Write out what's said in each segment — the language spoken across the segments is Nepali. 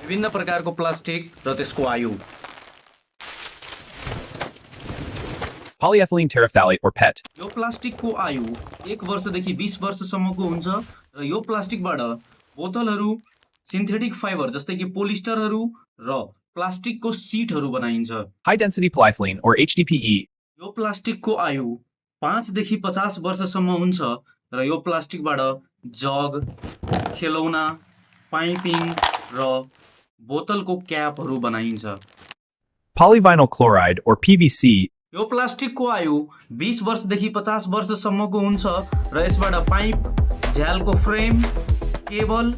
विभिन्न प्रकारको प्लास्टिक र त्यसको आयु। Polyethylene terephthalate or PET. यो प्लास्टिकको आयु 1 वर्षदेखि 20 वर्षसम्मको हुन्छ र यो प्लास्टिकबाट बोतलहरू, सिन्थेटिक फाइबर जस्तै कि पोलिस्टरहरू र प्लास्टिकको सिटहरू बनाइन्छ। High density polyethylene or HDPE. यो प्लास्टिकको आयु 5 देखि 50 वर्षसम्म हुन्छ र यो प्लास्टिकबाट जग, खेलौना, पाइपिङ र बोतलको क्यापहरू बनाइन्छ। Polyvinyl chloride or PVC. यो प्लास्टिकको आयु 20 वर्षदेखि 50 वर्षसम्मको हुन्छ र यसबाट पाइप, झ्यालको फ्रेम, केबल,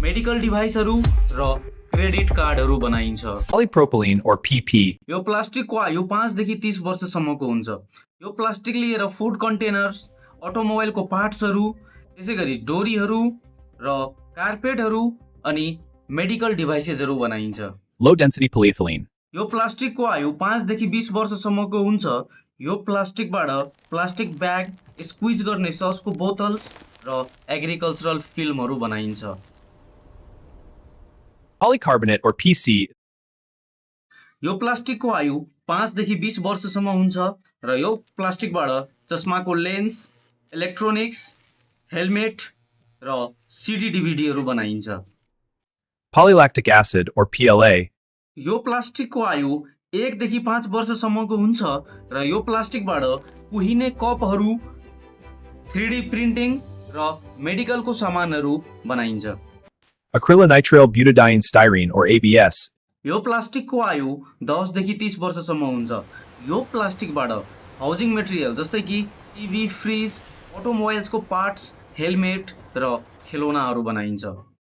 मेडिकल डिभाइसहरू र क्रेडिट कार्डहरू बनाइन्छ। Polypropylene or PP. यो प्लास्टिकको आयु 5 देखि 30 वर्षसम्मको हुन्छ। यो प्लास्टिक लिएर फुड कन्टेनर्स, अटोमोबाइलको पार्ट्सहरू, त्यसैगरी डोरीहरू र कार्पेटहरू अनि मेडिकल डिभाइसेसहरू बनाइन्छ। Low density polyethylene. यो प्लास्टिकको आयु 5 देखि 20 वर्षसम्मको हुन्छ। यो प्लास्टिकबाट प्लास्टिक ब्याग, स्क्विज गर्ने ससको बोतल्स र एग्रिकल्चरल फिल्महरू बनाइन्छ। Polycarbonate or PC. यो प्लास्टिकको आयु 5 देखि 20 वर्षसम्म हुन्छ र यो प्लास्टिकबाट चस्माको लेन्स, इलेक्ट्रोनिक्स, हेलमेट र सिडी डिभिडीहरू बनाइन्छ। Polylactic acid or PLA. यो प्लास्टिकको आयु 1 देखि 5 वर्षसम्मको हुन्छ र यो प्लास्टिकबाट कुहिने कपहरू, 3D प्रिन्टिङ र मेडिकलको सामानहरू बनाइन्छ। Acrylonitrile butadiene styrene or ABS. यो प्लास्टिकको आयु 10 देखि 30 वर्षसम्म हुन्छ। यो प्लास्टिकबाट हाउसिङ मेटेरियल जस्तै कि टिभी, फ्रिज, अटोमोबाइल्सको पार्ट्स, हेलमेट र खेलौनाहरू बनाइन्छ।